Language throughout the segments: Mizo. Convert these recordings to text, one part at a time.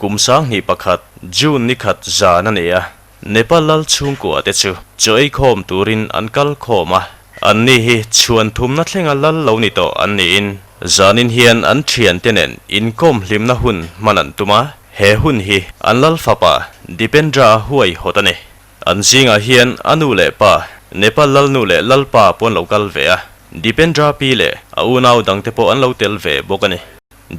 Kum 2001 June ni khat zan a ni a, Nepal lal chhungkua te chu chaw ei khawm turin an kal khawm a, anni hi chhuan thumna thlenga lal lo ni tawh an niin zanin hian an thiante nen inkawm hlimna hun hman an tum a, he hun hi an lal fapa Dipendra a huaihawt a ni. An zingah hian a nu leh pa, Nepal lal nu leh lal pa pawh an lo kal ve a, Dipendra pi leh a unau dangte pawh an lo tel ve bawk a ni.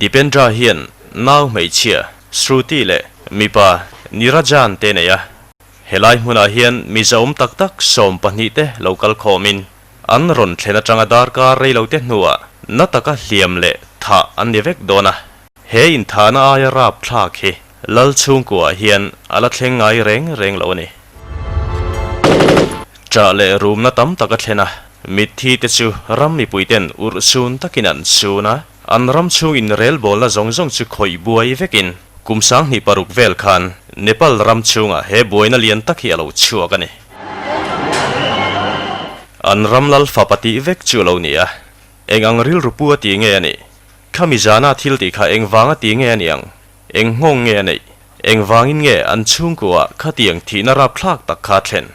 Dipendra hian nau hmeichhia Shruti leh mipa Nirajan te nei a. Helai hmunah hian mizaawm tak tak 12 te lo kal khawmin an rawn thlen atanga darkar reilote hnuah na taka hliam leh thah an ni vek dawn a. He inthahna aia rapthlak hi Lal chhungkuaah hian a la thleng ngai reng reng lo a ni. Ṭah leh rumna tam tak a thlen a, mitthi te chu ram mipuiten urhsun takin an sun a. An ram chhung inrelbawlna zawng zawng chu khawih buai vekin kum 2006 vel khan Nepal ram chhungah he buaina lian tak hi a lo chhuak a ni. An ram lal fapa tih vek chu a lo ni a, eng ang rilru pu a ti nge a nih? Khami zana thil tih kha eng vanga ti nge a nih ang? Eng nghawng nge a neih? Eng vangin nge an chhungkuaah khatiang thihna rapthlak tak kha thlen?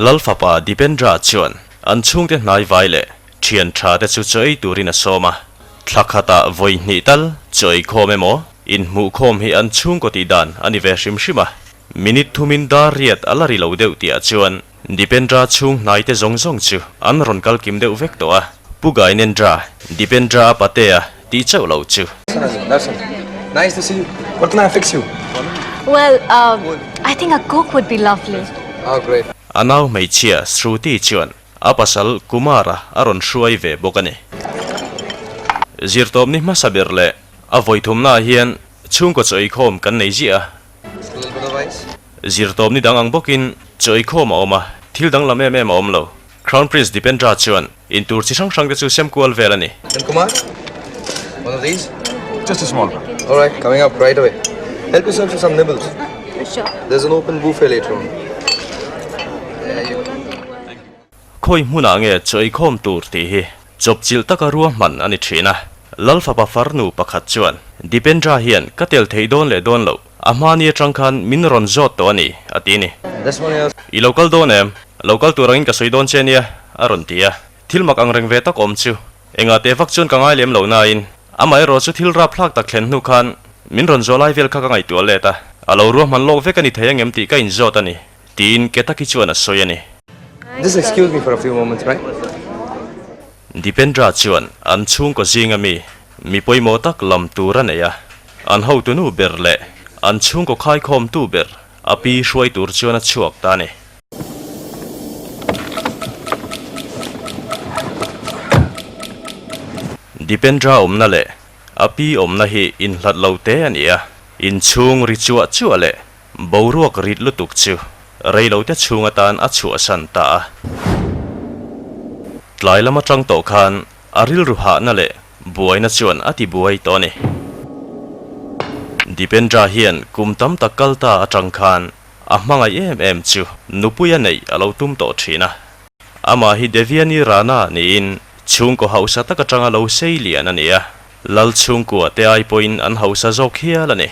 Lal fapa Dipendra chuan an chhungte hnai vai leh thian tha te chu chaw ei turin a sawm a. Thla khatah vawi hnih tal chaw ei khawm emaw inhmuh khawm hi an chhungkaw tih dan a ni ve hrim hrim a. Minute thumin dar riat a la ri lo deuh tihah chuan Dipendra chhung hnai te zawng zawng chu an rawn kal kim deuh vek tawh a. Pu Gainendra, Dipendra a patea tih chauh lo chu. Nice to see you. What can I fix you? Well, I think a coke would be lovely. Oh, great. A nau hmeichhia Shruti chuan a pasal Kumara a rawn hruai ve bawk a ni. Zirtawpni hmasa ber leh a vawithumnaah hian chhungkaw chaw eikhawm kan nei ziah a. Zirtawpni dang ang bawkin chaw eikhawm a awm a, thil danglam em em a awm lo. Crown Prince Dipendra chuan in tur chi hrang hrang te chu sem kual vel a ni. And Kumar, one of these? Just a small one. All right, coming up right away. Help yourself to some nibbles. Sure. There's an open buffet later on. There you go. Khawi hmunah nge chaw eikhawm tur tih hi chawpchilh taka ruahman a ni thin a. Lal fapa farnu pakhat chuan Dipendra hian ka tel theih dawn leh dawn loh a hmani atang khan min rawn zawt tawh a ni, a ti ni. I lo kal dawn em? Lo kal tur angin ka sawi dawn che nia, a rawn ti a. Thil mak ang reng ve tak awm chu. Engah teh vak chuan ka ngai lem lo nain, amaherawh chu thil rapthlak tak thlen hnu khan min rawn zawh lai vel kha ka ngaihtuah let a, a lo ruahman lawk vek a ni thei angem tih ka inzawt a ni, tiin Ketaki chuan a sawi a ni. Just excuse me for a few moments, right? Dipendra chuan an chhungkaw zinga mi, mi pawimawh tak lam tur a nei a, an hotunu ber leh an chhungkaw khaikhawmtu ber a pi hruai tur chuan a chhuak ta a ni. Dipendra awmna leh a pi awmna hi inhlat lo te a ni a, inchhung ri chuah chuah leh boruak rit lutuk chu reilote chhung atan a chhuahsan ta a. Tlai lam atang tawh khan a rilru hahna leh buaina chuan a ti buai tawh a ni. Dipendra hian kum tam tak kal ta atang khan A hmangaih em em chu nupui a neih a lo tum tawh thin a. Amah hi Devyani Rana niin chhungkaw hausa tak atanga lo sei lian a ni a, Lal chhungkua te ai pawhin an hausa zawk hial a ni.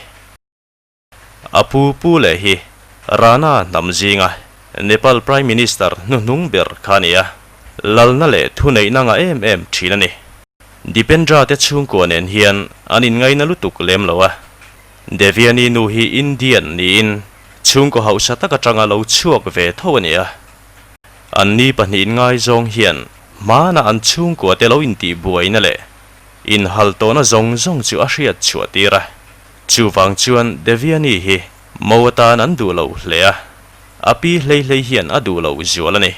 A pu pu leh hi Rana hnam zinga Nepal Prime Minister hnuhnung ber kha a ni a, lalna leh thuneihna ngah em em thin a ni. Dipendra te chhungkua nen hian an inngaina lutuk lem lo a, Devyani nu hi Indian niin chhungkaw hausa tak atanga lo chhuak ve tho a ni a. An ni pahnihin ngaizawng hian hmana an chhungkua te lo intih buaina leh inhal tawhna zawng zawng chu a hriat chhuah tir a. Chuvang chuan Devyani hi mo atan an duh lo hle a, a pi hlei hlei hian a duh lo zual a ni.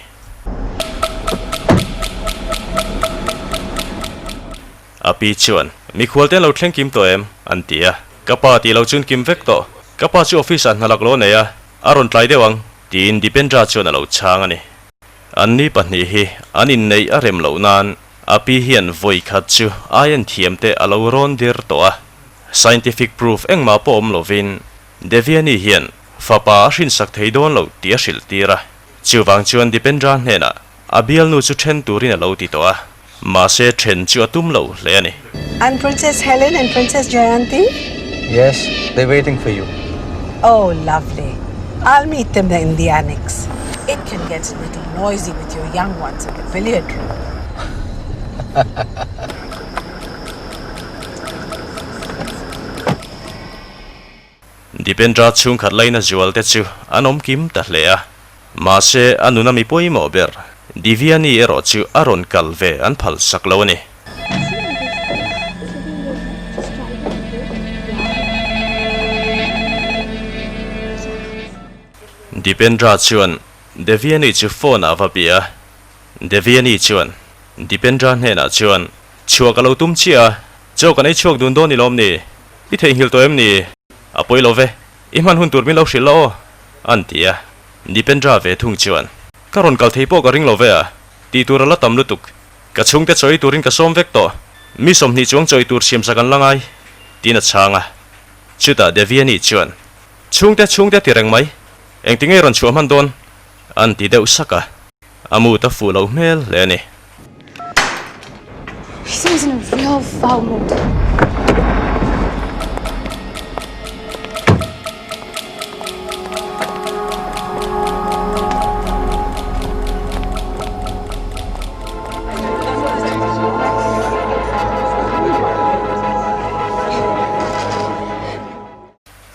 A pi chuan, Mikhual te an lo thleng kim tawh em? an ti a. Ka pa tih lo chuan kim vek tawh. Ka pa chu office ah hna lak lo a nei a, a rawn tlai deuh ang, tiin Dipendra chuan a lo chhang a ni. Anni pahnih hi an inneih a rem loh nan. A pi hian vawi khat chu aien thiam te a lo rawn dir tawh a, scientific proof engmah pawh awm lovin Devyani hian fapa a hrinsak thei dawn lo tih a hrilh tir a. Chuvang chuan Dipendra hnenah a bialnu chu then turin a lo ti tawh a, mahse then chu a tum lo hle a ni. And Princess Helen and Princess Jayanti? Yes, they're waiting for you. Oh, lovely. I'll meet them in the annex. It can get a little noisy with your young ones in the billiard room. Dipendra chhungkhat laina zual te chu an awm kim ta hle a, mahse a nuna mi pawimawh ber Divyani erawh chu a rawn kal ve an phal sak lo a ni. Dipendra chuan Devyani chu phone ah va bia a, Devyani chuan Dipendra hnenah chuan, Chhuah ka lo tum chiah a, chaw kan ei chhuak dun dawn ni lawm ni? I theihnghilh tawh em ni? A pawi lo ve, i hman hun tur min lo hrilh la aw, an ti a. Dipendra ve thung chuan, Ka rawn kal thei pawh ka ring lo ve a, tih tur a la tam lutuk. Ka chhungte chawi turin ka sawm vek tawh, mi 20 chuang chawi tur siamsak an la ngai, tiin a chhang a. Chutah Devyani chuan, Chhungte, chhungte ti reng mai, engti nge rawn chhuah hman dawn? an ti deuh sak a. A mood a fuh loh hmel hle a ni. He seems in a real foul mood.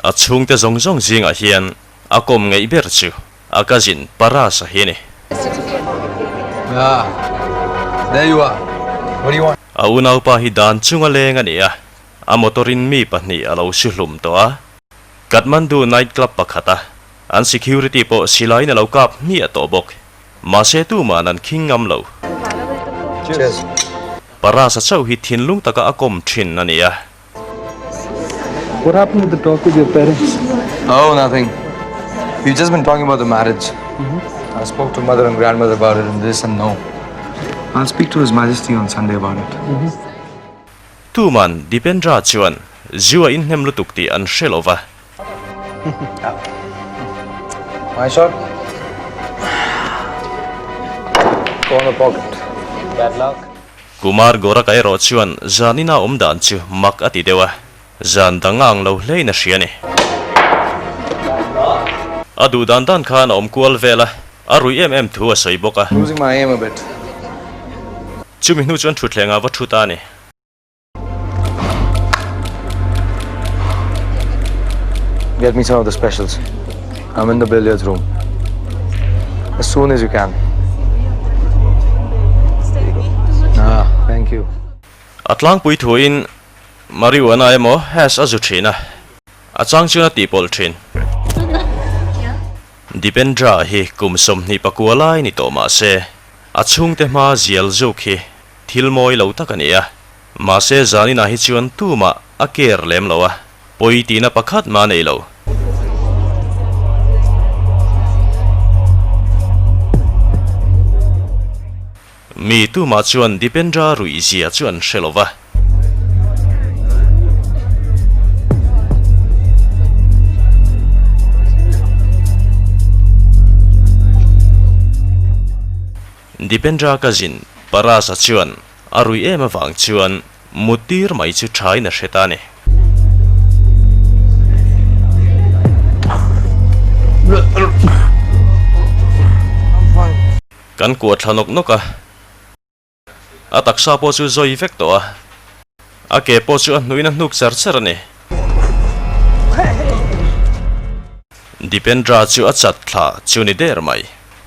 A chhungte zawng zawng zingah hian a kawm ngeih ber chu A cousin Paras a hi a ni. Ah, there you are. What do you want? A unaupa hi dan chunga leng a ni a, a motor in mi pahnih a lo su hlum tawh a. Kathmandu night club pakhat a an security pawh silaiin a lo kap hmiah tawh bawk. Mahse tuman an khing ngam lo. Cheers. Paras a chauh hi thinlung taka a kawm thin a ni a. What happened with the talk with your parents? Oh, nothing. We've just been talking about the marriage. I spoke to mother and grandmother about it and this and no. I'll speak to His Majesty on Sunday about it. Tuman Dipendra chuan zu a inhnem lutuk tih an hre lo va. My shot. Corner pocket. Bad luck. Kumar Gorak-a erawh chuan zanina awm dan chu mak a ti deuh a, zan dang a ang lo hlein a hria a ni. A duh dan dan khan a awm kual vel a, a rui em em thu a sawi bawk a. Losing my aim a bit. Chumi hnu chuan thutthleng ah va thu ta a ni. Get me some of the specials. I'm in the billiards room. As soon as you can. Ah, thank you. A tlangpui thuin marijuana emaw hash a zu thin a, a chang chuan a tihpawlh thin. Dipendra hi kum 24 lai ni tawh mah se, a chhungte hma zial zuk hi thil mawi lo tak a ni a. Mahse zaninah hi chuan tumah a care lem lo a, pawi tihna pakhat mah a nei lo. Mi tumah chuan Dipendra ruih zia chu an hre lo va. Dipendra cousin Parasa chuan A rui em avang chuan mut tir mai chu thain a hre ta a ni. Kan kuah thla nawk nawk a, a taksa pawh chu zawi vek tawh a, a ke pawh chu a hnuin a hnuk char char a ni. Dipendra chu a chat thla chu ni der mai.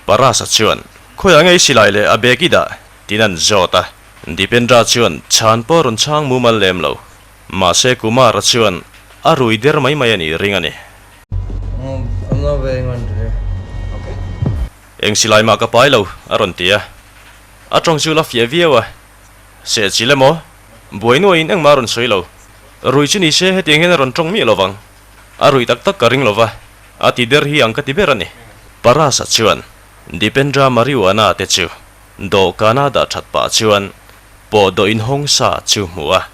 Parasa chuan, Khawiah nge i silai leh a bag i dah? Tin an zawt a, Dipendra chuan chhan pawh rawn chhang mumal lem lo. Mahse Kumara chuan a rui der mai mai a nih ring a ni. Eng silai mah ka pai lo, a rawn ti a. A tawng chu la fiah viau a. Sehchilh emaw, buai nuaiin engmah a rawn sawi lo. Rui chu ni se hetiang hian a rawn tawng miah lo vang. A rui tak tak ka ring lo va, a ti der hi ang ka ti ber a ni. Parasa chuan Dipendra Marijuana te chu Dawhkana dah that pah chuan Pawhdawh inhawng sa chu hmu a.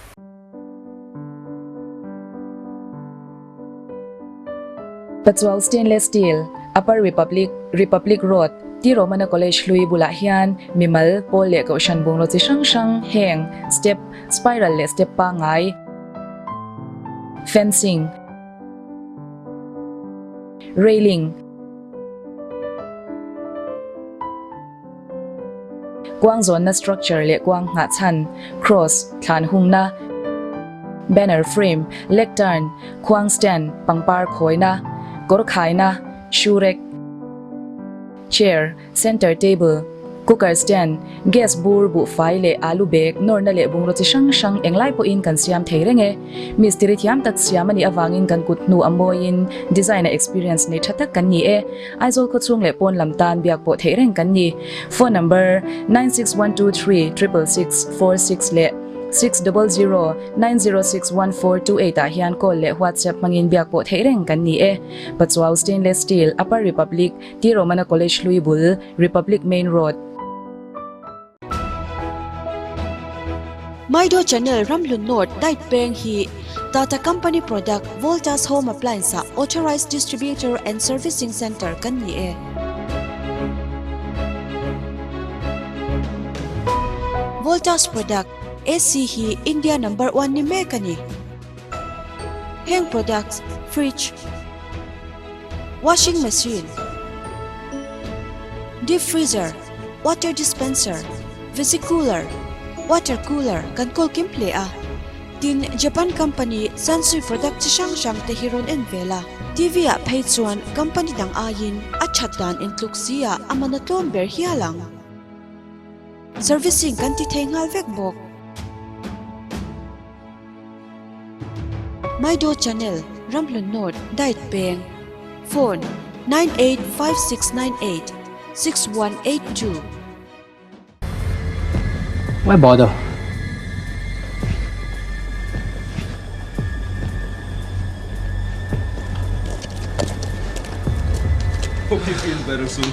Pachuau Stainless Steel, Upper Republic, Republic Road, T Romana College hlui bulah hian mimal, pawl leh kohhran bungraw chi hrang hrang heng, step, spiral leh step pangngai, fencing, railing, Kuang zawnna structure leh kuang nghah chhan, cross, thlan hungna, banner frame, lectern, khuang stand, pangpar khawina, kawr khaina, shoe rack, chair, center table, cooker stand, gas bur, buhfai leh alu bag, nawrna leh bungraw chi hrang hrang englai pawhin kan siam thei reng e. Mistiri thiam tak siam a nih avangin kan kut hnu a mawiin design a experience nei tha tak kan ni e. Aizawl khawchhung leh pawn lam tan biak pawh theih reng kan ni. Phone number, 96123 666 46 leh 600 906 1428 ah hian call leh WhatsApp hmangin biak pawh theih reng kan ni e. Pachuau Stainless Steel, Upper Republic, T Romana College hlui bul, Republic Main Road. Maido Channel Ramhlun North Diet Peng hi Tata Company Product Voltas Home Appliance ah Authorized Distributor and Servicing Centre kan ni e. Voltas Product AC hi India Number One ni mek a ni. Heng products Fridge, Washing Machine, Deep Freezer, Water dispenser, Visi cooler, water cooler kan kawl kim hle a. Tin, Japan company Sansui product chi hrang hrang te hi rawn en vel a. TV ah phei chuan company dang aiin a that dan intluk si ah a man a tlawm ber hial ang. Servicing kan ti thei nghal vek bawk. Maido Channel, Ramhlun North, Diet Peng, Phone, 985698 6182. Why bother? Hope you feel better soon.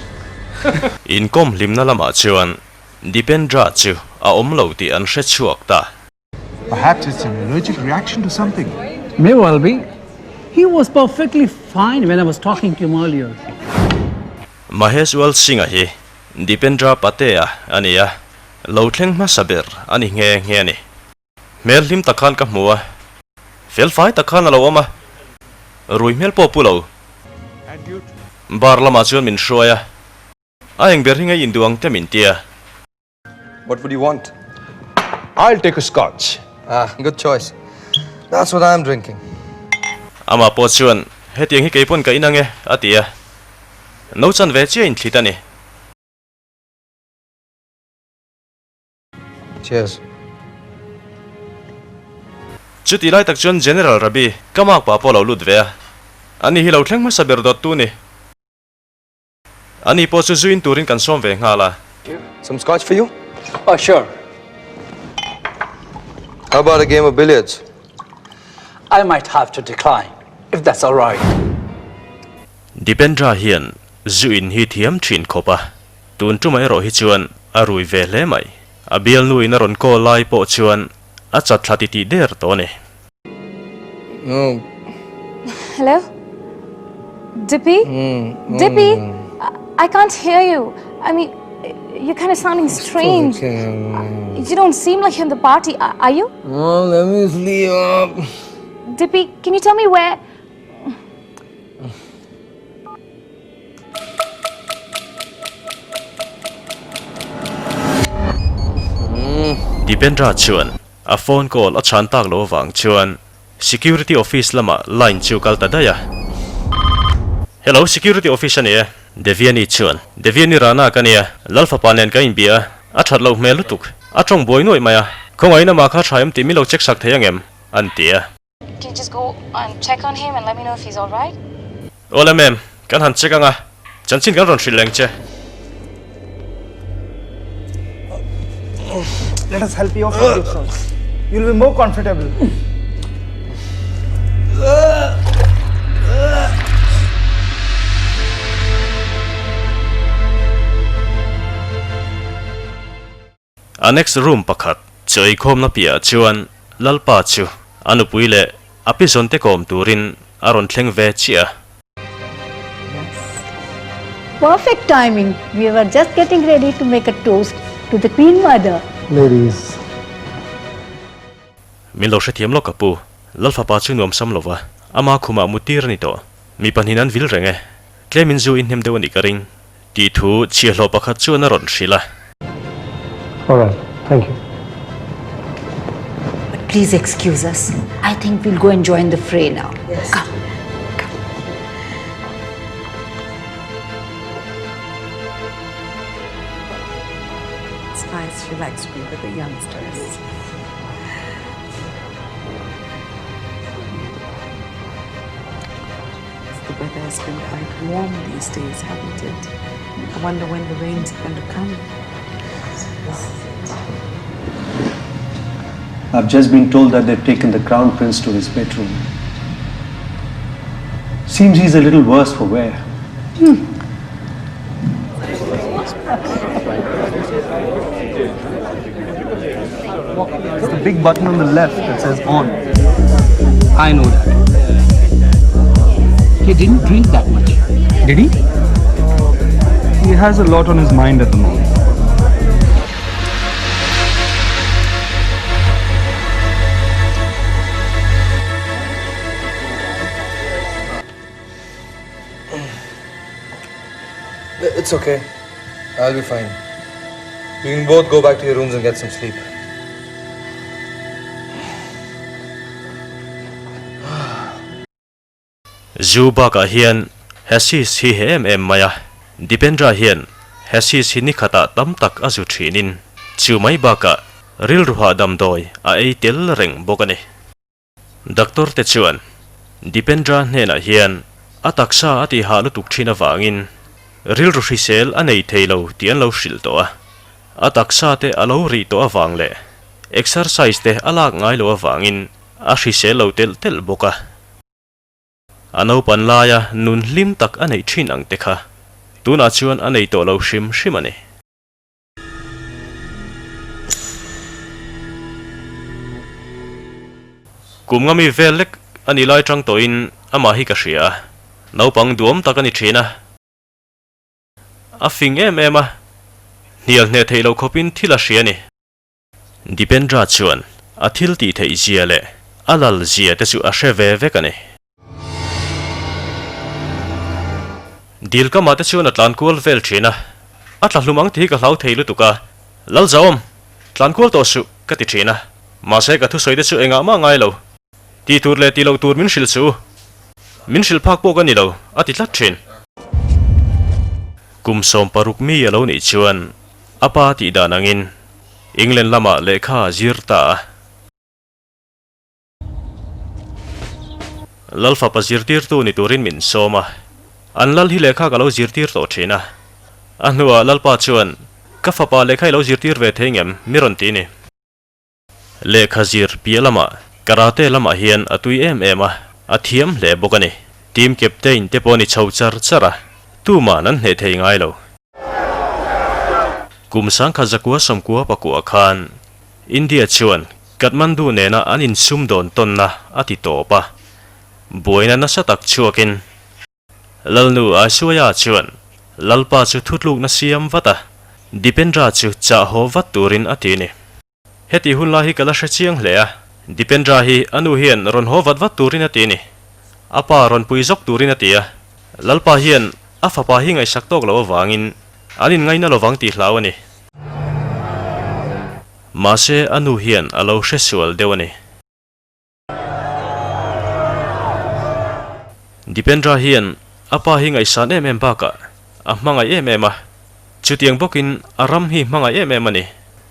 Inkawm hlimna lamah chuan Dipendra chu a awm lo tih an hre chhuak ta. Perhaps it's an allergic reaction to something. May well be. He was perfectly fine when I was talking to him earlier. Mahesh Ual Singh-a hi Dipendra Patea a ni a, lo thleng hmasa ber a ni nghe nghe a ni. Hmel hlim tak khan ka hmu a, fel fai tak khan a lo awm a, rui hmel pawh pu lo. Bar lamah chuan min hruai a, a eng ber hi ngei induang te min ti a. What would you want? I'll take a scotch. Ah, good choice. That's what I'm drinking. Amah pawh chuan, Hetiang hi kei pawn ka in ange, a ti a. No chan ve chiah in thlit a ni. Cheers. Chuti lai tak chuan General Rabi, ka mak pa pawh a lo lut ve a. Ani hi lo thleng hmasa ber dawt tu ni. Ani pawh chu zuin turin kan sawm ve nghal a. Some scotch for you? Oh, sure. How about a game of billiards? I might have to decline, if that's all right. Dipendra hian zu in hi thiam thin khawp a, tun tumah erawh hi chuan a rui ve hle mai. A bialnu in a rawn call lai pawh chuan a chat thla titih der tawh a ni. No. Hello? Dippy? Mm, Dippy? I can't hear you. I mean, you're kind of sounding strange. Okay. You don't seem like you're in the party. Are you? Oh, let me sleep. Dippy, can you tell me where? Dipendra chuan A phone call a chhan tak loh avang chuan Security office lamah line chu kal ta daih a. Hello, Security office a ni e. Deviani chuan, Deviani Rana ka nia, Lal fapa nen ka inbia a, a that loh hmel lutuk. A tawng buai nuaih mai a, khawngaih in amah kha tha em tih min lo check sak thei angem? an ti a. Can you just go and check on him and let me know if he's alright? Awle ma'am, kan han check anga, chanchin kan rawn hrilh leng che. Let us help you off yourselves. You'll be more comfortable. Annex room pakhat. Chaw eikhawmna piahah chuan Lalpa chu a nupui leh a pizawn te kawm turin a rawn thleng ve chiah a. Perfect timing, we were just getting ready to make a toast to the Queen Mother. Ladies. Min lo hrethiam lawk ka pu, Lalfapa chu nuam sam lova, ama khumah muttir a ni tawh. Mi pahnihin an vil reng e, tlemin zu inhnem deuh a nih ka ring. Tih thu chhiahhlawh pakhat chuan a rawn hrilh a. Alright, thank you. But please excuse us, I think we'll go and join the fray now. Yes. Come. Come. It's nice, she likes to be with the youngsters. The weather has been quite warm these days, haven't it? I wonder when the rain's going to come. I've just been told that they've taken the crown prince to his bedroom. Seems he's a little worse for wear. Hmm. It's the big button on the left that says on. I know that. He didn't drink that much. Did he? He has a lot on his mind at the moment. It's okay. I'll be fine. You can both go back to your rooms and get some sleep. Zu bakah hian Hashish hi he em em mai a, Dipendra hian Hashish hi ni khatah tam tak a zu thinin chu mai bakah rilruha damdawi a ei tel reng bawk a ni. Doctor te chuan Dipendra hnenah hian a taksa a tihah lutuk thin avangin rilru hrisel a nei thei lo tih an lo hrilh tawh a. A taksa te a lo rih tawh avang leh exercise te a lak ngai lo avangin a hrisel lo telh telh bawk a. A naupan laia nun hlim tak a neih thin ang te kha tunah chuan a nei tawh lo hrim hrim a ni. Kum nga mi vel lek a ni lai tang tawhin amah hi ka hria a, naupang duam tak a ni thin a. A fing em em a, hnial hneh theih loh khawpin thil a hria a ni. Dipendra chuan a thil tih theih zia leh a lal zia te chu a hre ve vek a ni. Dil kamah te chuan a tlan kual vel thin a, a tla hlum ang tih hi ka hlau thei lutuk a, Lalzawm, tlan kual tawh suh ka ti thin a, mahse ka thusawi te chu engah mah ngai lo, ti tur leh ti loh tur min hrilh suh u, min hrilh phak pawh ka ni lo a ti tlat thin. Kum 16 mi a lo nih chuan a pa tih dan angin England lamah lehkha a zir ta a. Lalfapa zirtirtu ni turin min sawm a, an lal hi lehkha ka lo zirtir tawh thin a. A hnuah Lalpa chuan, Ka fapa lehkha i lo zirtir ve thei ngem? mi rawn ti ni. Lehkha zir piah lamah karate lamah hian a tui em em a, a thiam hle bawk a ni. Team captain te pawh ni chho char char a, tuma'n an hneh thei ngai lo. Kum sangkhat zakua sawmkua pakua khan India chuan Kathmandu nena an insum dawn tawnna a ti tawp a, buaina nasa tak chhuakin Lalnu Aishwarya chuan Lalpa chu thutlukna siam vat a, Dipendra chu chah haw vat turin a ti a ni. Heti hun lai hi ka la hre chiang hle a, Dipendra hi a nu hian rawn haw vat vat turin a ti a ni. A pa rawn pui zawk turin a ti a, Lalpa hian a fapa hi ngaihsak tawk loh avangin an inngaina lovang tih hlau a ni. Mahse a nu hian a lo hre sual deuh a ni. Dipendra hian a pa hi ngaihsan em em bakah a hmangaih em em a, chutiang bawkin a ram hi hmangaih em em a ni.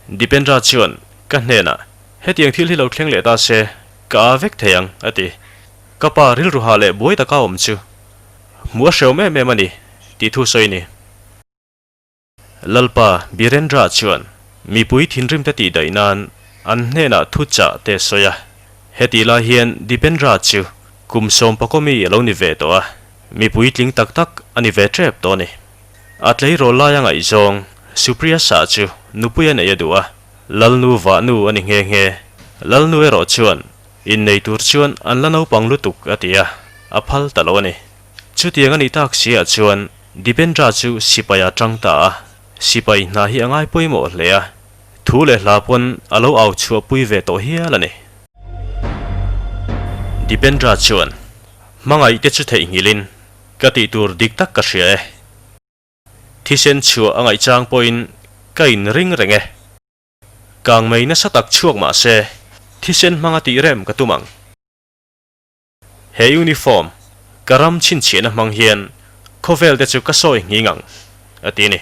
Dipendra chuan ka hnenah hetiang thil hi lo thleng leh ta se ka a vek thei ang a ti. Ka pa rilru hah leh buai taka awm chu hmuh a hreawm em em a ni tih thu sawi a ni. Lalpa Birendra chuan mipui thinrim te tih daih nan an hnenah thu chah te sawi a. Hetih lai hian Dipendra chu kum sawmpakaw mi a lo ni ve tawh a, mipui tling tak tak a ni ve tep tawh a ni. A tleirawl laia ngaihzawng Supriya Shah chu nupui a neih a duh a. Lalnu vahnu a ni nghe nghe. Lalnu erawh chuan innei tur chuan an la naupang lutuk a ti a, a phal ta lo a ni. Chutiang a nih tak si ah chuan Dipendra chu sipai a tang ta a, sipai hna hi a ngai pawimawh hle a, thu leh hla pawn a lo au chhuahpui ve tawh hial a ni. Dipendra chuan hmangaih te chu theihnghilhin ka tih tur dik tak ka hria e. Thisen chhuah a ngaihchang pawhin ka inring reng e. Kang mai nasa tak chhuak mah se, thisen hmanga tih rem ka tum ang. He uniform, ka ram chhinchhiahna hmang hian khawvel te chu ka sawi nghing ang, a ti a ni.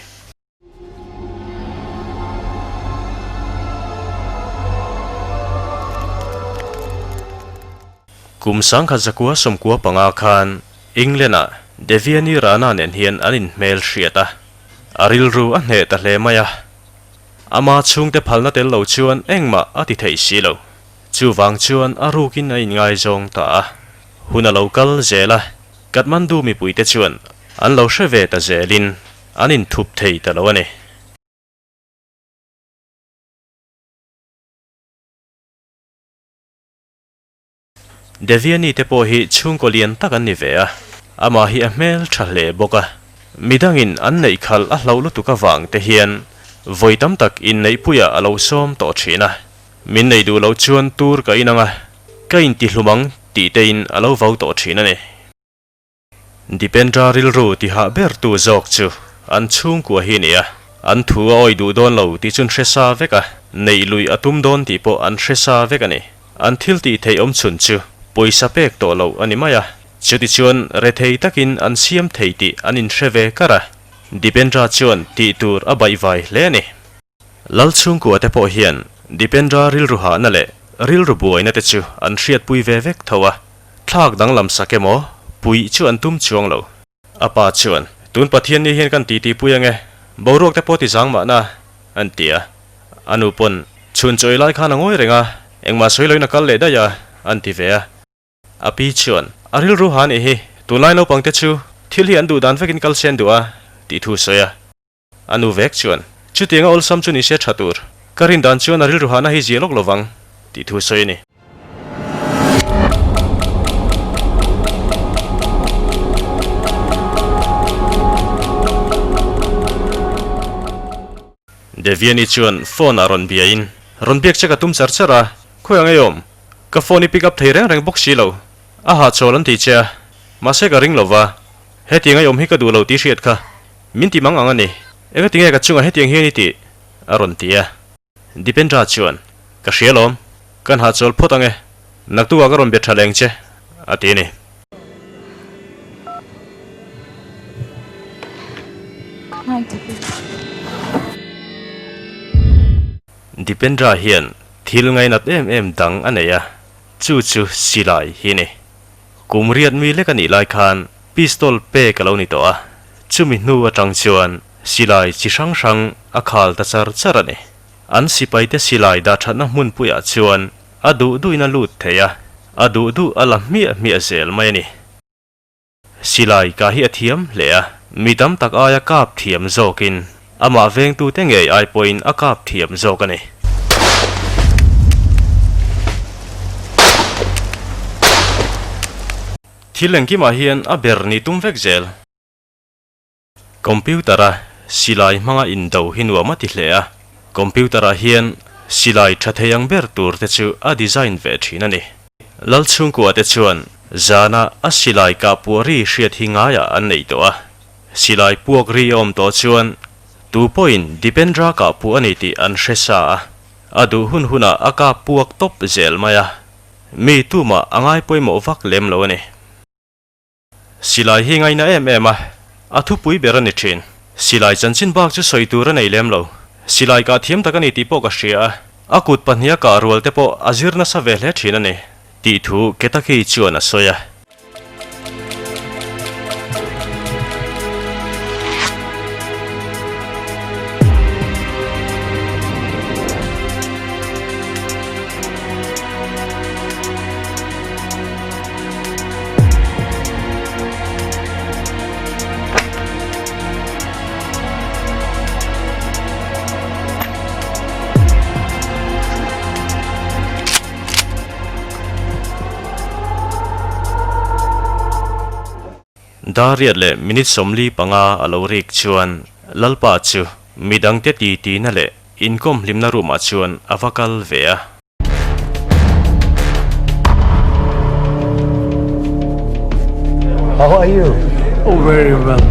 Kum sangkhat zakua sawmkua panga khan England-ah Devyani Rana nen hian an inhmel hriat a, a rilru a hneh ta hle mai a. Ama chhungte phalna tel lo chuan engmah a ti thei si lo. Chuvang chuan a rukin a inngaizawng ta a. Hun a lo kal zel a, Kathmandu mipuite chuan an lo hre ve ta zelin an inthup thei ta lo a ni. Devyani te pawh hi chhungkaw lian tak an ni ve a, amah hi a hmel tha hle bawk a. Midangin an neih khalh a hlauh lutuk avang te hian vawi tam tak inneihpuiah a lo sawm tawh thin a. Min neih duh loh chuan tur ka inang a, ka intihlum ang tih tein a lo vau tawh thin a ni. Dipendra rilru tihah ber tu zawk chu an chhungkua hi nia. An thu a awih duh dawn lo tih chu an hre sa vek a, neih luih a tum dawn tih pawh an hre sa vek a ni. An thil tih theih awm chhun chu pawisa pek tawh loh a ni mai a, chutichuan rethei takin an siam thei tih an inhre ve kar a. Dipendra chuan tih tur a baihvai hle a ni. Lal chhungkua te pawh hian Dipendra rilru hahna leh rilru buaina te chu an hriatpui ve vek tho a, thlak danglam sak emaw puih chu an tum chuang lo. A pa chuan, Tun Pathian ni hian kan titi pui ange, boruak te pawh ti zang mahna, an ti a. A nu pawn, Chhun chawi lai khan a ngawi reng a, engmah sawi loin a kal leh daih a, an ti ve a. A pi chuan, A rilru ha nih hi, tunlai naupang te chu thil hi an duh dan vekin kal se an duh a, tih thu sawi a. A nu vek chuan, Chutianga awlsam chu nise tha tur. Ka rin dan chuan a rilru hahna hi zia lawk lovang, tih thu sawi a ni. Devyani chuan phone ah rawn biain, Rawn biak che ka tum char char a, khawi ang ei awm? Ka phone i pick up thei reng reng bawk si lo. A hahchawl an ti che a, mahse ka ring lova, hetiang ei awm hi ka duh lo tih hriat kha. Min ti mang ang a ni. Enga tinge ka chungah hetiang hian i tih? a rawn ti a. Dipendra chuan, Ka hria lawm. Kan hahchawl phawt ang e. Naktukah ka rawn be tha leng che, a ti a ni. Dipendra hian thil ngainat em em dang a nei a, chu chu silai hi a ni. Kum riat mi lek a nih lai khan pistol pek a lo ni tawh a, chumi hnu atang chuan silai chi hrang hrang a khal ta char char a ni. An sipaite silai dahthatna hmunpuiah chuan a duh duhin a lut thei a, a duh duh a la hmiah hmiah zel mai a ni. Silai ka hi a thiam hle a, mi tam tak aia kap thiam zawkin amah vengtute ngei ai pawhin a kap thiam zawk a ni. Thil engkimah hian a ber ni tum vek zel. Computer-a silai hmanga indo hi nuam a ti hle a, computer-ah hian silai tha thei ang ber tur te chu a design ve thin a ni. Lalchhungkua te chuan zana a silai kah puah ri hriat hi ngaiah an nei tawh a, silai puak ri a awm tawh chuan tu pawhin Dipendra kah puah a ni tih an hre sa a, a duh hun hunah a kap puak tawp zel mai a, mi tumah a ngai pawimawh vak lem lo a ni. Silai hi ngaina em em a, a thupui ber a ni thin. Silai chanchin bak chu sawi tur a nei lem lo. Silai kah thiam tak a ni tih pawh ka hria a, a kut pahniha kah rual te pawh a zir nasa ve hle thin a ni, tih thu Ketaki chuan a sawi a. Dar riat leh minute 45 a lo rik chuan Lalpa chu midangte titina leh inkawm hlimna room ah chuan a va kal ve a. How are you? Oh, very well.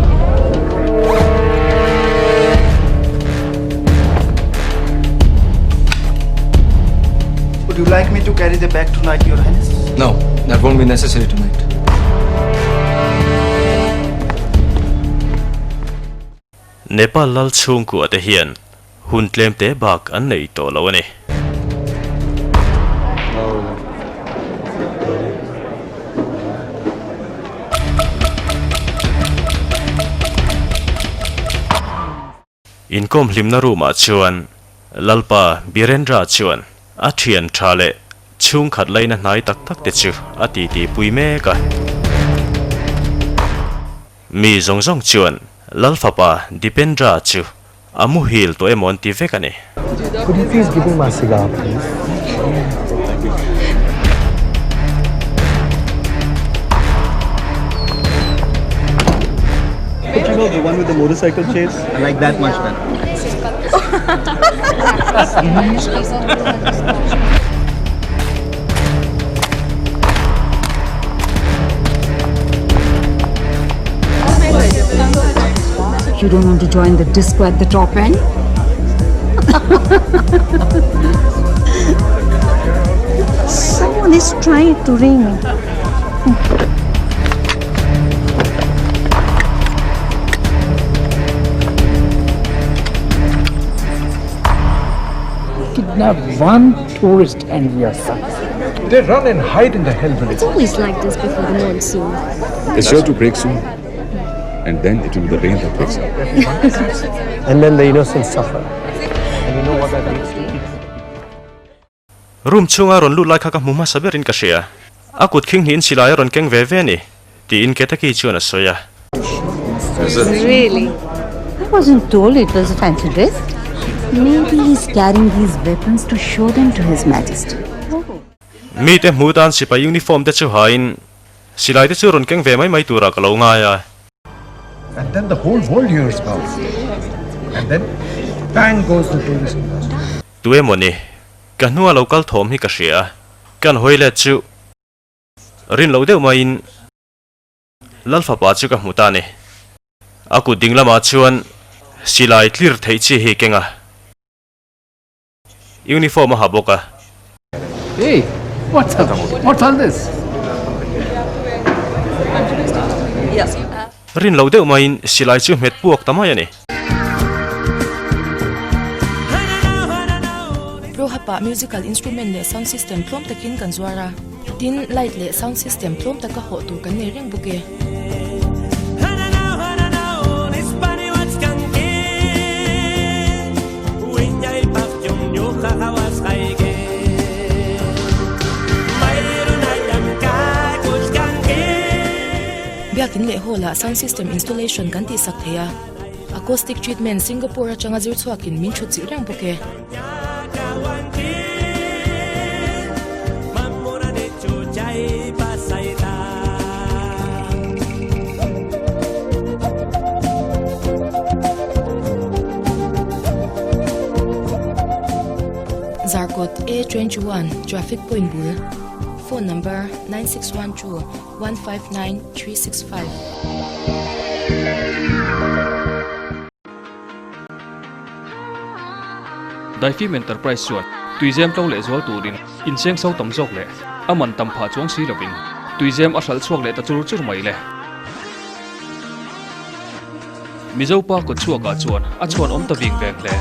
Would you like me to carry the bag tonight, Your Highness? No, that won't be necessary tonight. Nepal lal chhungkua te hian hun tlem te bak an nei tawh lo a ni. Inkawm hlimna room ah chuan Lalpa Birendra chuan a thian tha leh chhungkhat laina hnai tak tak te chu a titi pui mek a. Mi zawng zawng chuan Lal fapa Dipendra chu a muhil tawh emaw an ti vek a ni. Could you please give me my cigar please? But you know the one with the motorcycle chase? I like that much better. You don't want to join the disco at the top end? Someone is trying to ring me. Kidnap one tourist and we are sunk. They run and hide in the hill village. It's always like this before the monsoon. It's sure to break soon. And then it will be the rain that wakes up. And then the innocent suffer. And you know what that leads to? Room chhunga rawn lut lai kha ka hmu hmasa berin ka hria. A kut khing hnihin silai a rawn keng ve ve a ni, tiin Ketaki chuan a sawi a. Really? I wasn't told it was a fancy dress. Maybe he's carrying these weapons to show them to His Majesty. Mite hmu tan sipai uniform te chu hain silai te chu rawn keng ve mai mai turah ka lo ngai a. And then the whole world hears about it. And then bang goes the tourist industry. Tu emaw ni, ka hnunga lo kal thawm hi ka hria a, kan hawi let chu rin loh deuh maiin Lal fapa chu ka hmu ta a ni. A kut ding lamah chuan silai tlir theih chi hi keng a. Uniform a ha bawk a. Hey, what's up? What's all this? Rin lo deuh maiin silai chu hmet puak ta mai a ni. Pro Hub-ah musical instrument leh sound system tlawm takin kan zuar a, tin light leh sound system tlawm taka hawh tur kan nei reng bawk e. Biakin leh hall-ah sound system installation kan tihsak thei a, acoustic treatment Singapore atanga zir chhuakin min thut chilh reng bawk e. Zarkawt A21 Traffic Point bul Phone number 9612 159 365. Daifim Enterprise chuan tuizem tlo leh zual turin inseng so tam zawk leh a man tam phah chuang si lovin tuizem a hralh chhuak leh ta chur chur mai le. Mizo pa kut chhuakah chuan a chhuan awm ta ving veng hle.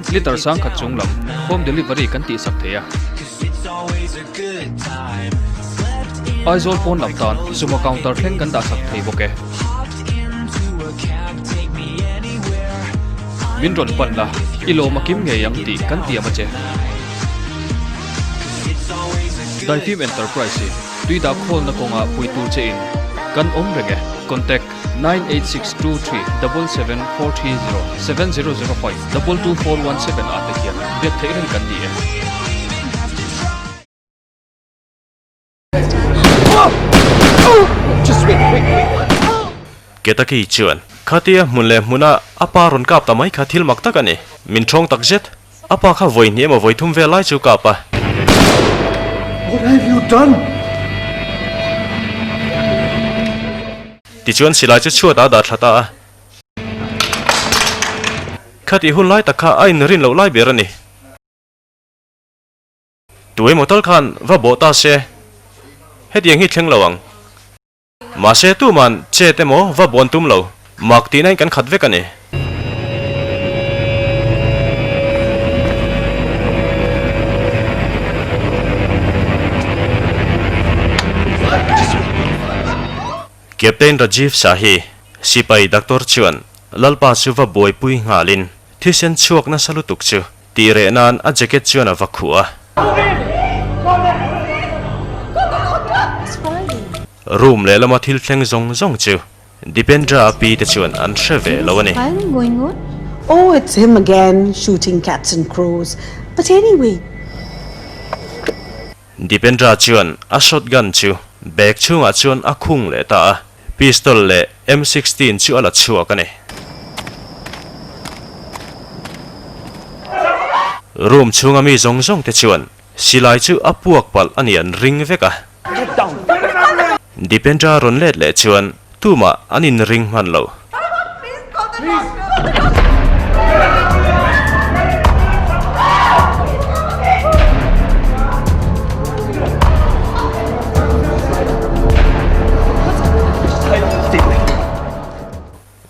Litre sangkhat chung lam home delivery kan tihsak thei a. Aizawl pawn lam tan Sumo counter thleng kan dahsak thei bawk e. Min rawn pan la, i lawm a kim ngei ang tih kan tiam a che. Daifim Enterprise hi tui dah khawlna kawngah pui tur che in. kan awm reng e. Contact, 98623 77430 7005 22417 ah te hian biak theih reng kan ni e. Ketaki chuan, Khatia hmun leh hmuna a pa rawn kap ta mai kha thil mak tak a ni. Min thawng tak zet. A pa kha vawi hnih emaw vawi thum vel lai chu kap a. What have you done? Tichuan silai chu chhuat ah dah thla ta a. Khatih hun lai tak kha a inrin loh lai ber a ni. Tu emaw tal khan va bawh ta se, hetiang hi thleng lo ang. Mahse tuman chet emaw va bawn tum lo, mak tihna in kan khat vek a ni. Captain Rajiv Shahi, sipai doctor chuan Lalpa chu va buaipui nghalin thisen chhuak nasa lutuk chu Tih reh nan a jacket chuan a va khuh a. Room lehlama thil thleng zawng zawng chu Dipendra a pi te chuan an hre ve lo a ni. Oh, it's him again, shooting cats and crows. But anyway. Dipendra chuan a shotgun chu bag chhungah chuan a khung leh ta a, pistol leh M16 chu a la chhuak a ni. Room chhunga mi zawng zawng te chuan silai chu a puak palh a ni an ring vek a. Dipendra rawn let leh chuan tumah an inring hman lo.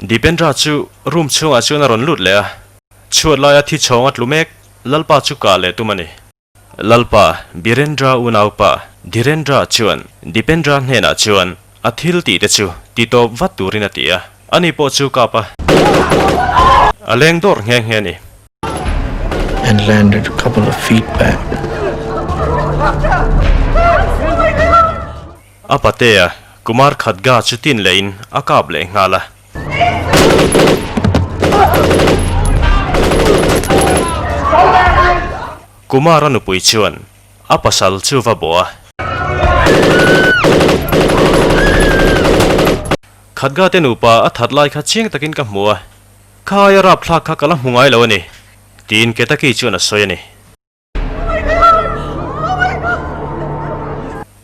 Dipendra chu room chhungah chuan a rawn lut leh a, chhuat laia thi chhawng a tlu mek, Lalpa chu kah leh tum a ni. Lalpa, Birendra unaupa Dhirendra chuan Dipendra hnenah chuan a thil tih te chu ti tawp vat turin a ti a, ani pawh chu kap a a leng dawrh nghe nghe a ni. And landed a couple of feet back. A patea Kumar Khadga chu tin lehin a kap leh nghal a. Kumara nupui chuan a pasal chu va bawh a. Khadga te nupa a that lai kha chiang takin ka hmu a, kha aia rapthlak kha ka la hmu ngai lo a ni, tiin Ketaki chuan a sawi a ni.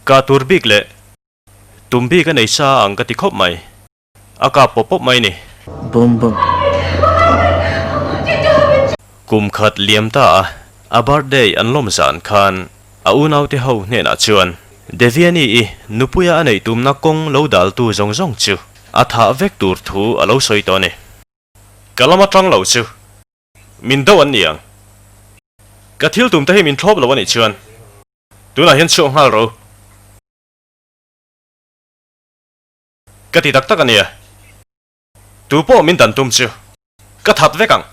Kah tur bik leh tum bik a nei sa ang ka ti khawp mai. A kap pawp pawp mai ni. Bum bum. Kum khat liam ta a, a birthday an lawm zan khan a unaute ho hnenah chuan Devyani i nupuia a neih tumna kawng lo daltu zawng zawng chu a thah vek tur thu a lo sawi tawh a ni. Ka lam atang lo chu min do an ni ang. Ka thil tumte hi min thlawp lo a nih chuan tunah hian chhuak nghal ro. Ka ti tak tak a nia. Tu pawh min dan tum chu ka that vek ang.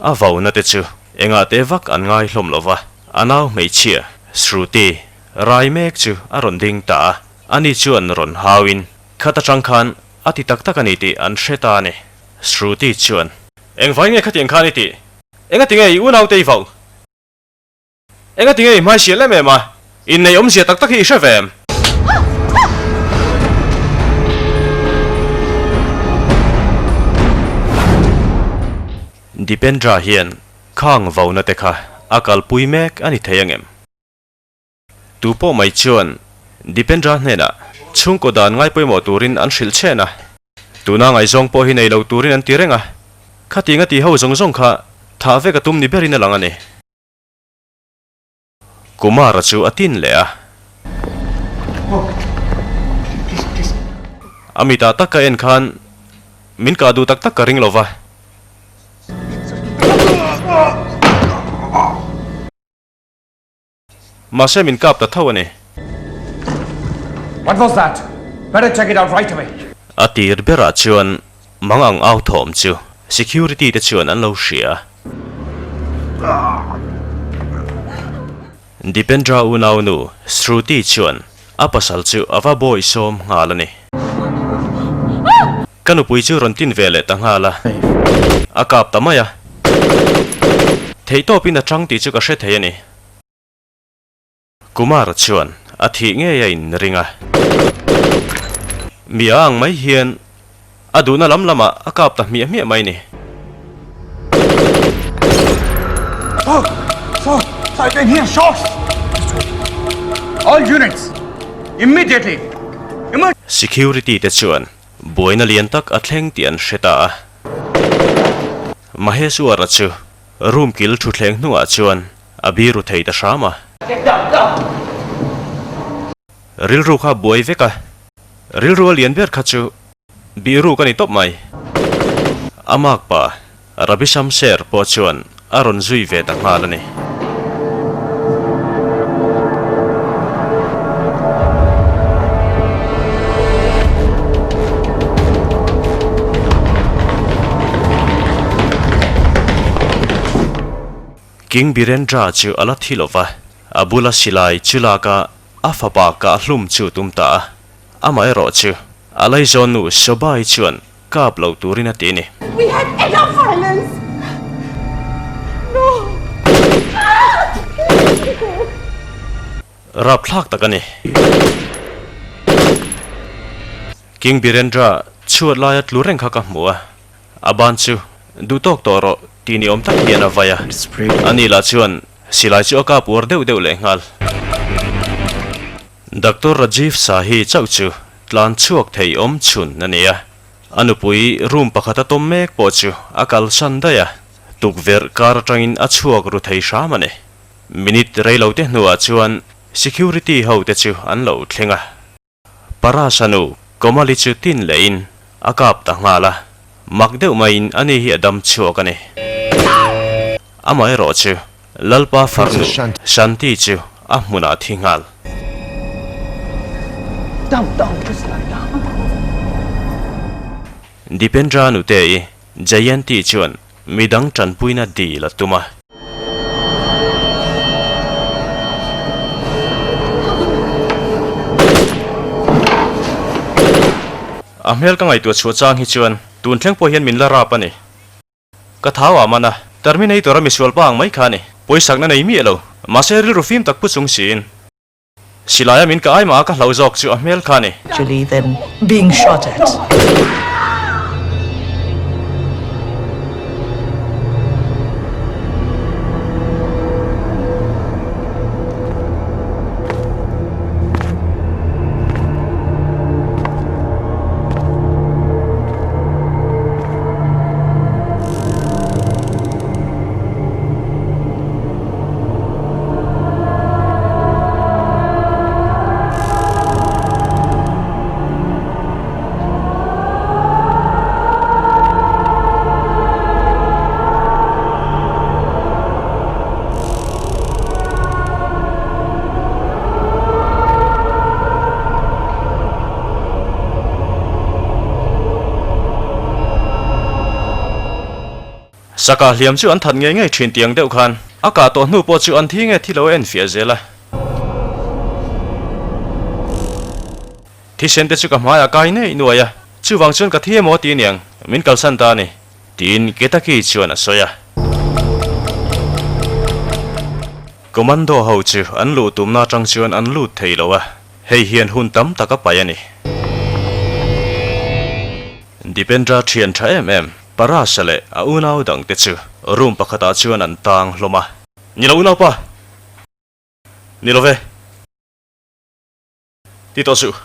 A vauna te chu engah te vak an ngai hlawm lo va, a nau hmeichhia Shruti rai mek chu a rawn ding ta a, ani chuan rawn hauin khat atang khan a ti tak tak a ni tih an hre ta a ni. Shruti chuan. Engvai nge khatiang khan i tih? Engati nge i unaute i vauh? Enga tinge i hmai hrial em em a, inneih awmzia tak tak hi i hre ve em? Dipendra hian khang vauna te kha a kalpui mek a ni thei angem? Tu pawh mai chuan Dipendra hnenah chhungkaw dan ngai pawimawh turin an hrilh chhen a, tuna ngaihzawng pawh hi nei lo turin an ti reng a, khatinga ti ho zawng zawng kha thah vek a tum ni berin a lang a ni. Kumara chu a tin leh a. A mitah tak ka en khan min kah duh tak tak ka ring lo va. Mahse min kap ta tho a ni. What was that? Better check it out right away. A tir berah chuan mang ang au thawm chu security te chuan an lo hria. Dipendra unau nu Shruti chuan. A pasal chu a va bawisawm nghal a ni. Ka nupui chu rawn tin ve leh ta nghal a, a kap ta mai a. Theihtawpin a chang tih chu ka hre thei a ni. Kumar chuan a thih ngei a inring a. Mi a ang mai hian a duhna lam lamah a kap ta hmiah hmiah mai ni. Sir! Sir! Sir, I can hear shots! All units! Immediately! Emer. Security te chuan buaina lian tak a thleng tih an hre ta a. Maheswara chu room kil thutthleng hnungah chuan a biru thei ta hram a. Rilru kha buai vek a, rilru a lian ber kha chu biru ka ni tawp mai. A makpa Rabi Shamsher pawh chuan a rawn zui ve ta nghal a ni. King Birendra chu a la thi lo va, a bula silai chu lak a a fapa kah hlum chu tum ta a. Amaherawh chu a laizawn nu Sobai chuan kap lo turin a ti a ni. We had enough violence! No! Rapthlak tak a ni. King Birendra chhuat laia tlu reng kha ka hmu a. A ban chu duh tawk tawh rawh tih ni awm tak hian a vai a, ani lah chuan silai chu a kap uar deuh deuh leh nghal. Doctor Rajiv Sahi chauh chu tlan chhuak thei awm chhun a ni a, a nupui room pakhat a tawm mek pawh chu a kalsan daih a, tukverh kar atangin a chhuak ru thei hram a ni. Minute reilote hnuah chuan security ho te chu an lo thleng a. Parasa nu Komali chu tin lehin a kap ta nghal a, mak deuh maiin ani hi a dam chhuak a ni. Amaherawh chu Lalpa farnu Shanti chu a hmunah a thi nghal. Dipendra nute-i Jayanti chuan Midang tanpuina dil a tum a. A hmel ka ngaihtuah chhuah chang hi chuan tun thleng pawh hian min la rap a ni. Ka thau ah man a, Terminator a misual pa ang mai kha a ni. Pawisakna nei miah lo, mahse rilru fim tak pu chung siin. Silai a min ka ai mah a ka hlau zawk chu a hmel kha a ni. Actually then being shot at. Saka hliam chu an that ngei ngei thin tiang deuh khan a kah tawh hnu pawh chu an thi nge thi lo a enfiah zel a. Thisen te chu ka hmaiah kai nei nuai a, chuvang chuan ka thi emaw ti aniang min kalsan ta a ni, tiin Ketaki chuan a sawi a. Commando ho chu an luh tumna atang chuan an lut thei lo a, hei hian hun tam tak a paih a ni. Dipendra thian tha em em, Parasa leh a unau dangte chu room pakhatah chuan an tang hlawm a. Ni lo unaupa! Ni lo ve! Ti tawh suh!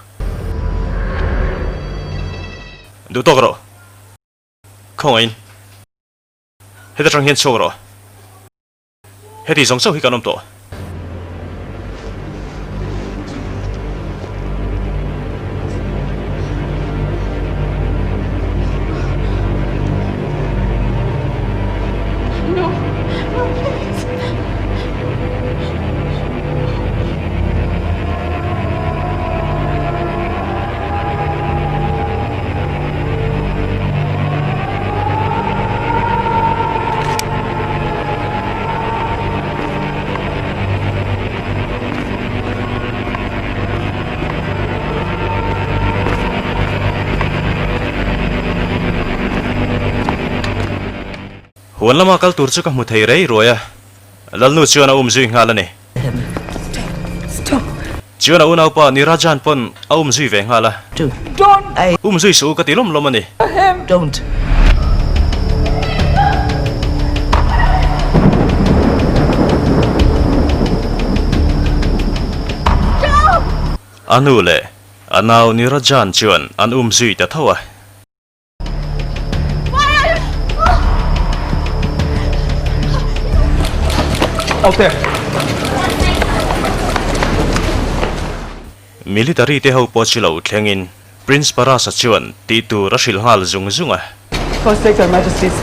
Duh tawk rawh! Khawngaihin heta tang hian chhuak rawh! Heti zawng chauh hi kan awm tawh. Huan lama kal tur chu ka hmu thei rei ruai a, Lalnu chuan a um zui nghal a ni. Chuan a unaupa Nirajan pawn a um zui ve nghal a. Um zui suh u ka ti lawm lawm a ni. A nu leh a nau Nirajan chuan an um zui ta tho a. Military te ho pawh chu lo thlengin Prince Parasa chuan tih tur a hrilh nghal zung zung a. First take their majesties,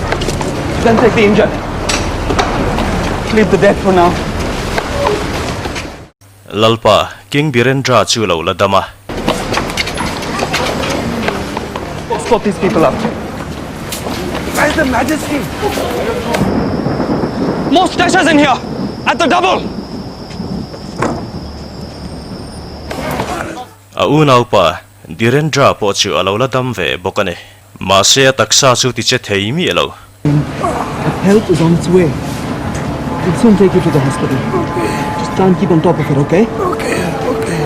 then take the injured. Leave the dead for now. Lalpa, King Birendra chu lo la dam a. Stop these people up. Where's the majesty? More stretchers in here! At the double! A unaupa, Birendra pawh chu a lo la dam ve bawk a ni. Mahse a taksa chu ti che thei miah lo. Help is on its way. We'll soon take you to the hospital. Just try and keep on top of it, okay? Okay, okay, okay.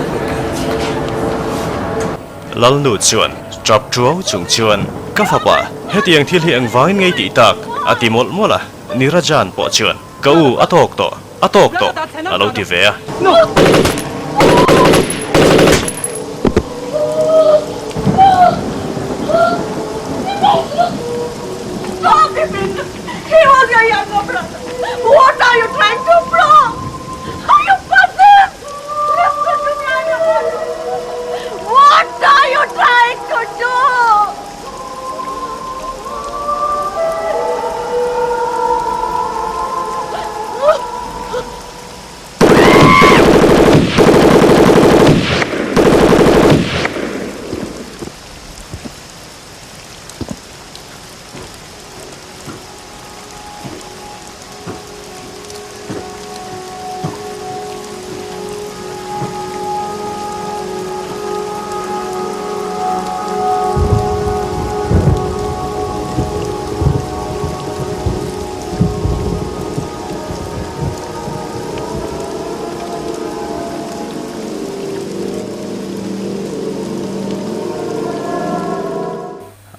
Lalnu chuan tap tuau chung chuan, Ka fapa, hetiang thil hi engvangin ngei tih tak? a ti mawlh mawlh a. Nirajan pawh chuan, Ka u, a tawk tawh, a tawk tawh, a lo ti ve a.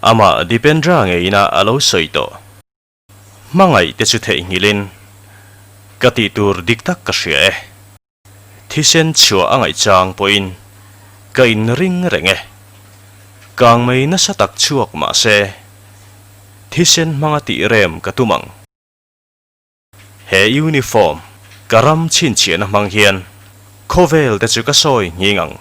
Amah Dipendra ngeina a lo sawi tawh. Hmangaih te chu theihnghilhin ka tih tur dik tak ka hria e. Thisen chhuah a ngaihchang pawhin ka inring reng e. Kang mai nasa tak chhuak mah se, thisen hmanga tih rem ka tum ang. He uniform ka ram chhinchhiahna hmang hian khawvel te chu ka sawi nghing ang.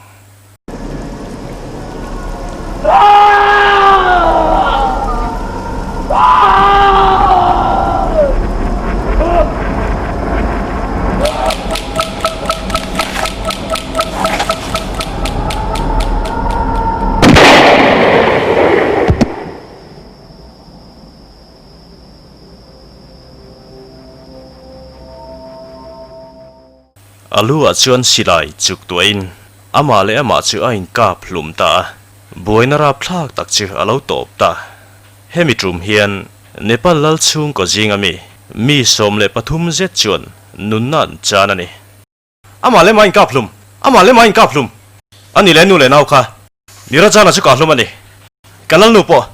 A lu ah chuan silai chuk tuahin amah leh amah chu a inkap hlum ta a, buaina rapthlak tak chu a lo tawp ta. Hemi tum hian Nepal lal chhungkaw zinga mi mi 13 zet chuan nunna an chan a ni. Amah leh mah inkap hlum, amah leh mah inkap hlum a ni leh nu leh nau kha Nirajana chu kah hlum a ni. Ka lalnu pawh.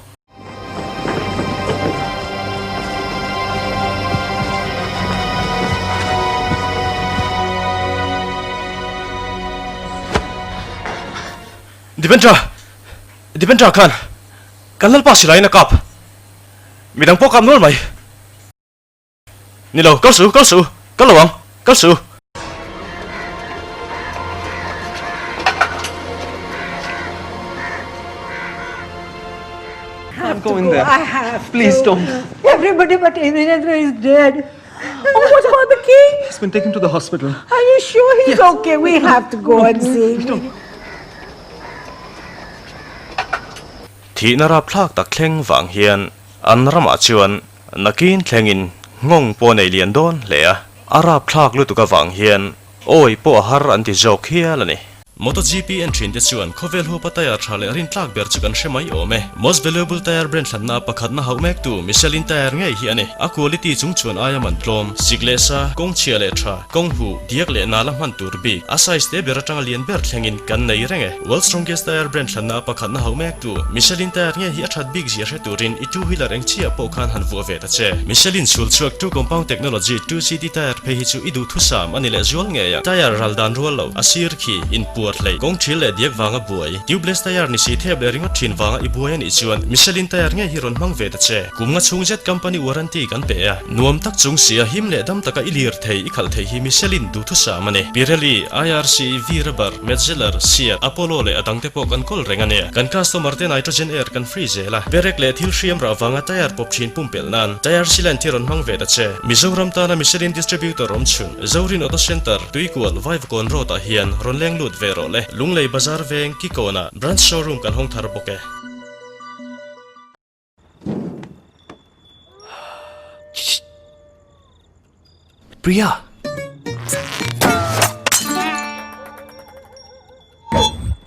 Dipendra! Dipendra khan kan lalpa silaiin a kap. Midang pawh kap nual mai. Ni lo, kal suh, kal suh, kal lo ang, kal suh. Have Go to in go. there. I have Please to. don't. Everybody but Indra is dead. Oh, what about the king? He's been taken to the hospital. Are you sure he's okay? We have to go and see. Thihna rapthlak tak thleng vang hian an ramah chuan nakin thlengin nghawng pawh nei lian dawn hle a, a rapthlak lutuk avang hian awi pawh a har an ti zawk hial a ni. MotoGP en thin te chuan khawvel huapa tyre tha leh rintlak ber chu kan hre mai awm e. Most valuable tyre brand hlanna pakhatna hauh mek tu Michelin tyre ngei hi a ni. A quality chung chuan aia man tlawm, sik leh sa, kawng chhia leh tha, kawng huh, diak leh nala hman tur bik, a size te ber atanga lian ber thlengin kan nei reng e. World strongest tyre brand hlanna pakhatna hauh mek tu Michelin tyre ngei hi a that bik zia hre turin i two wheeler eng chiah pawh khan han vuah ve ta che. Michelin chhul chhuak two compound technology 2CT tyre phei hi chu i duh thusam a ni leh zual ngei a. Tyre ral dan rual lo, a sir khi, inpuar hlei, kawng thil leh diak vanga buai, tubeless tyre ni si thep leh ringawt thin vanga i buai a nih chuan Michelin tyre ngei hi rawn hmang ve ta che. Kum nga chhung zet company warranty kan pe a, nuam tak chung sia him leh dam taka i lir thei i khalh thei hi Michelin duhthusam a ni. Pirelli, IRC, V-Rubber, Metzeler, Seat, Apollo leh a dangte pawh kan kawl reng a nia. Kan customer te nitrogen air kan free zel a, perek leh thil hriam rah vanga tyre pawp thin pumpelh nan tyre sealant hi rawn hmang ve ta che. Mizoram tana Michelin distributor awm chhun, Zorin Auto Centre, Tuikual, Vaivakawn Road ah hian rawn leng lut ve rawh le. Lunglei Bazar veng, Kikawnah branch showroom kan hawng thar bawk e. Priya!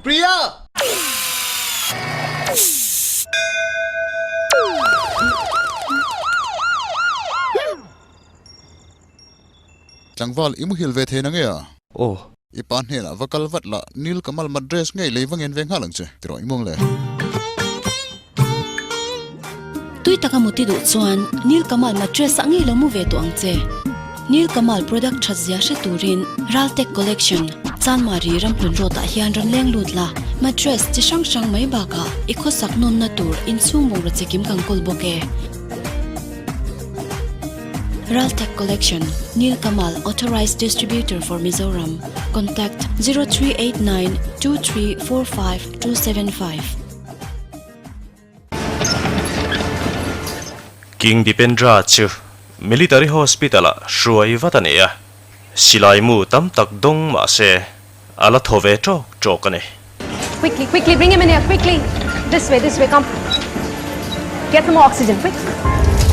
Priya! Tlangval i muhil ve thei na nge a? Aw. I pa hnenah va kal vat la, Nil Kamal Madress ngei lei va ngen ve nghal ang che, ti rawh i muang le. Tui taka muti duh chuan Nil Kamal Mattress ah ngei lo mu ve tawh ang che. Nil Kamal product that zia hre turin Raltek Collection, Chanmari Ramhlun Road ah hian rawn leng lut la. Mattress chi hrang hrang mai bakah i khawsak nawnna tur inchhung bungraw chikim kan kawl bawk e. Raltek Collection, Nil Kamal Authorized Distributor for Mizoram. Contact 0389 2345 275. King Dipendra chu Military Hospital-ah hruai vat a ni a, silai mu tam tak dawng mah se a la thaw ve tawk tawk a ni. Quickly, quickly, bring him in here, quickly. This way, this way, come. Get some more oxygen, quick.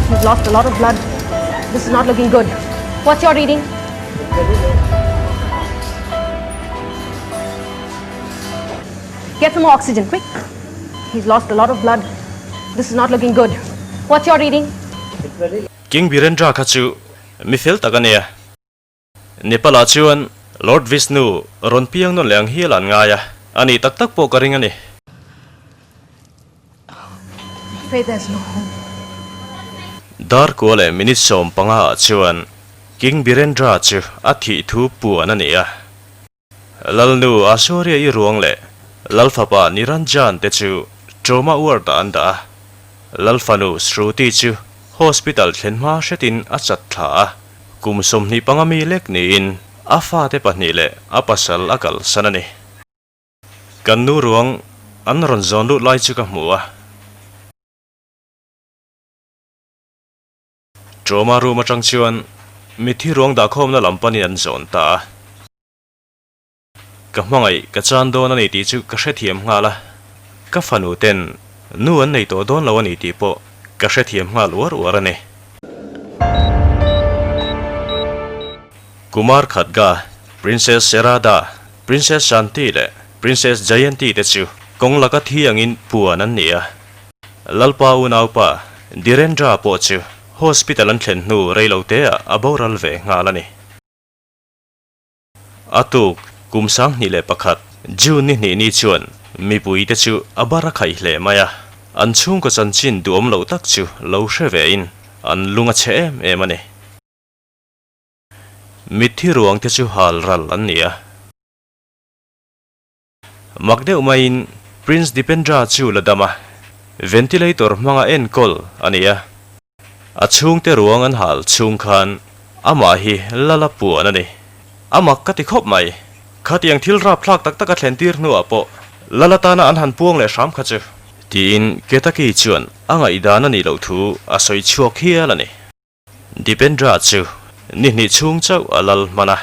He's lost a lot of blood. This is not looking good. What's your reading? Get some more oxygen, quick. He's lost a lot of blood. This is not looking good. What's your reading? King Birendra kha chu mi fel tak a nia. Nepal-ah chuan Lord Vishnu rawn piang nawn leh ang hial an ngai a, a nih tak tak pawh ka ring a ni. Dar kua leh minute 15 ah chuan King Birendra chu a thih thu puan a ni a. Lalnu Aishwarya-i ruang leh Lalfapa Niranjan te chu trauma ward-ah an dah a. Lalfanu Shruti chu hospital thlen hma hretin a chat thla a. Kum 25 mi lek niin a fate pahnih leh a pasal a kalsan a ni. Kan nu ruang an rawn zawn lut lai chu ka hmu a. Trauma room atang chuan mitthi ruang dahkhawmna lam panin an zawn ta a. Ka hmangaih ka chan dawn a ni tih chu ka hrethiam nghal a, ka fanu ten nu an nei tawh dawn lo a ni tih pawh ka hrethiam nghal uar uar a ni. Kumar Khadga, Princess Serada, Princess Shanti leh Princess Jayanti te chu kawng laka thi angin puan an ni a. Lalpa unaupa Dhirendra pawh chu hospital an thlen hnu reiloteah a boral ve nghal a ni. A tuk, kum 2001, June ni hnih ni chuan mipuite chu a bar a khaih hle mai a, an chhungkaw chanchin duhawm loh tak chu lo hre vein an lung a chhe em em a ni. Mitthi ruangte chu hal ral an ni a. Mak deuh maiin Prince Dipendra chu la dam a, ventilator hmanga enkawl a ni a. A chhungte ruang an hal chhung khan amah hi la la puan a ni. A mak ka ti khawp mai. Khatiang thil rapthlak tak tak a thlen tir hnuah pawh la la tana an han puang leh hram kha chu. Tiin Ketaki chuan a ngaihdan a nih loh thu a sawi chhuak hial a ni. Dipendra chu ni hnih chhung chauh a lal hman a,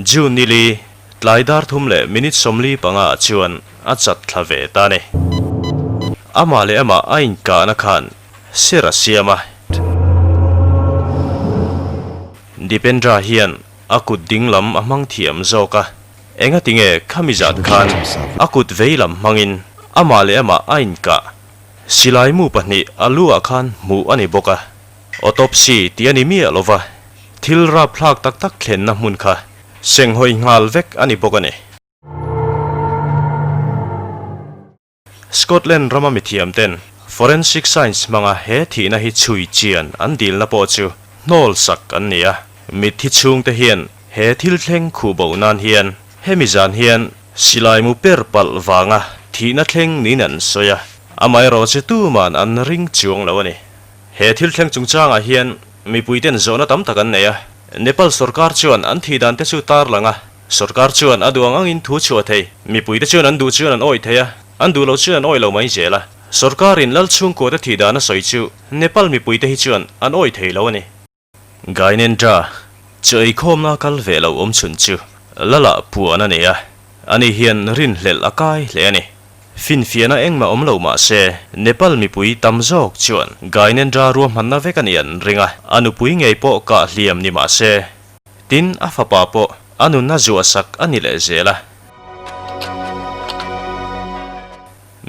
June ni li, tlai dar thum leh minute 45 ah chuan a chat thla ve ta a ni. Amah leh amah a inkahna khan ser a siam a. Dipendra hian a kut ding lam a hmang thiam zawk a. Engati nge khami zan khan a kut vei lam hmangin amah leh amah a inkah? Silai mu pahnih a lu ah khan hmuh a ni bawk a, autopsy tih a ni miah lo va, thil rapthlak tak tak thlenna hmun kha senghawi nghal vek a ni bawk a ni. Scotland rama mithiam ten forensic science hmanga he thihna hi chhui chian an dilna pawh chu hnawl sak an ni a. Mitthi chhungte hian he thil thleng khuh bo nan hian hemi zan hian silai mu per palh vanga thihna thleng niin an sawi a, amaherawh chu tuman an ring chuang lo a ni. He thil thleng chungchangah hian mipuiten zawhna tam tak an nei a, Nepal sorkar chuan an thih dan te chu tarlang a, Sorkar chuan a duh ang angin thu chhuah thei. Mipuite chuan an duh chuan an awih thei a, an duh loh chuan an awih lo mai zel a. Sorkarin lal chhungkuate thih dan a sawi chu Nepal mipuite hi chuan an awih thei lo a ni. Gainendra, chu eikhawmna kal ve lo awm chhun chu Lala puan a nei a, ani hian rinhlelh a kai hle a ni. Finfiahna engmah awm lo mah se, Nepal mipui tam zawk chuan Gainendra ruahmanna vek a nih an ring a, a nupui ngei pawh kah hliam ni mah se, Tin, a fapa pawh a nunna zuahsak a ni leh zel a.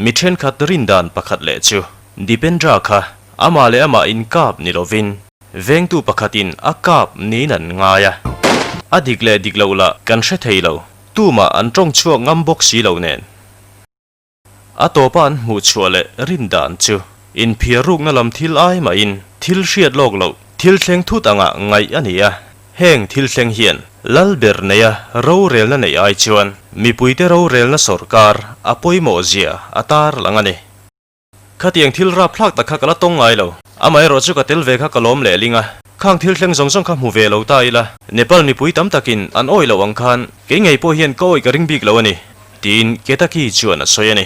Mi thenkhat rindan pakhat leh chu Dipendra kha amah leh amah inkap ni lovin vengtu pakhatin a kap niin an ngai a. A dik leh dik loh lah kan hre thei lo, tumah an tawng chhuak ngam bawk si lo nen. A tawpa an hmuh chhuah leh rin dan chu inphiar rukna lam thil ai mahin thil hriat lawk loh thil thleng thut angah ngaih a ni a. Heng thil thleng hian lal ber neia rorelna neih ai chuan mipuite rorelna sawrkar a pawimawh zia a tar lang a ni. Khatiang thil rapthlak tak kha ka la tawng ngai lo. Amaherawh chu ka tel ve kha ka lawm leh ling a. Khang thil thleng zawng zawng kha hmu ve lo ta ila, Nepal mipui tam takin an awih loh ang khan kei ngei pawh hian ka awih ka ring bik lo a ni, tiin Ketaki chuan a sawi a ni.